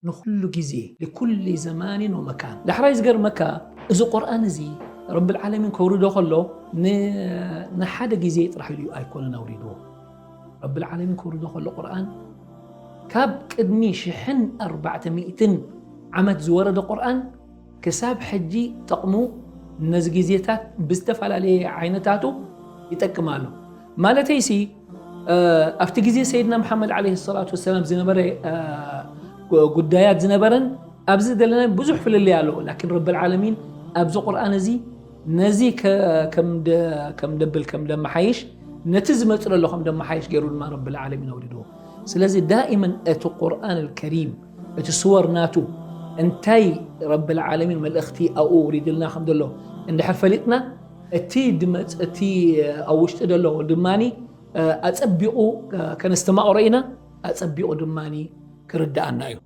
ንኹሉ ግዜ፣ لكل زمان ومكان። ዳሕራይ ዝገርመካ፣ እዚ ቁርኣን እዚ ረብል ዓለሚን ከውርዶ ከሎ ን-፣ ንሓደ ግዜ ጥራሕ ኢሉ ኣይኮነን ኣውሪድዎ። ረብል ዓለሚን ከውርዶ ከሎ ቁርኣን ካብ ቅድሚ ሽሕን ኣርባዕተ ሚእትን ዓመት ዝወረደ ቁርኣን ክሳብ ሕጂ ጠቕሙ ነዚ ግዜታት ብዝተፈላለየ ዓይነታቱ ይጠቅም ኣሎ። ማለተይሲ፣ እ፣ ኣብቲ ግዜ ሰይድና መሓመድ ዓለይሂ ሰላቱ ወሰላም ዝነበረ፣ እ፣ ጉ-፣ ጉዳያት ዝነበረን ኣብዚ ዘለና ብዙሕ ፍልልይ ኣለዎ። ላኪን ረብል ዓለሚን ኣብዚ ቁርኣን እዚ ነዚ ከ-፣ ከም ደ-፣ ከም ደብል ከም ደመሓይሽ፣ ነቲ ዝመጽእ ዘሎ ከም ደመሓይሽ ገይሩ ድማ ረብል ዓለሚን ኣውሪድዎ። ስለዚ ዳኢመን እቲ ቁርኣን ኣልከሪም፣ እቲ ስወር ናቱ እንታይ ረብል ዓለሚን መልእኽቲ ኣብኡ ውሪድልና ከም ዘሎ እንድሕር ፈሊጥና፣ እቲ ድመጽ-፣ እቲ ኣብ ውሽጢ ዘሎ ድማኒ፣ እ፣ ኣጸቢቑ፣ እ፣ ከነስተማቕሮ ኢና፣ ኣጸቢቑ ድማኒ ክርድኣና እዩ።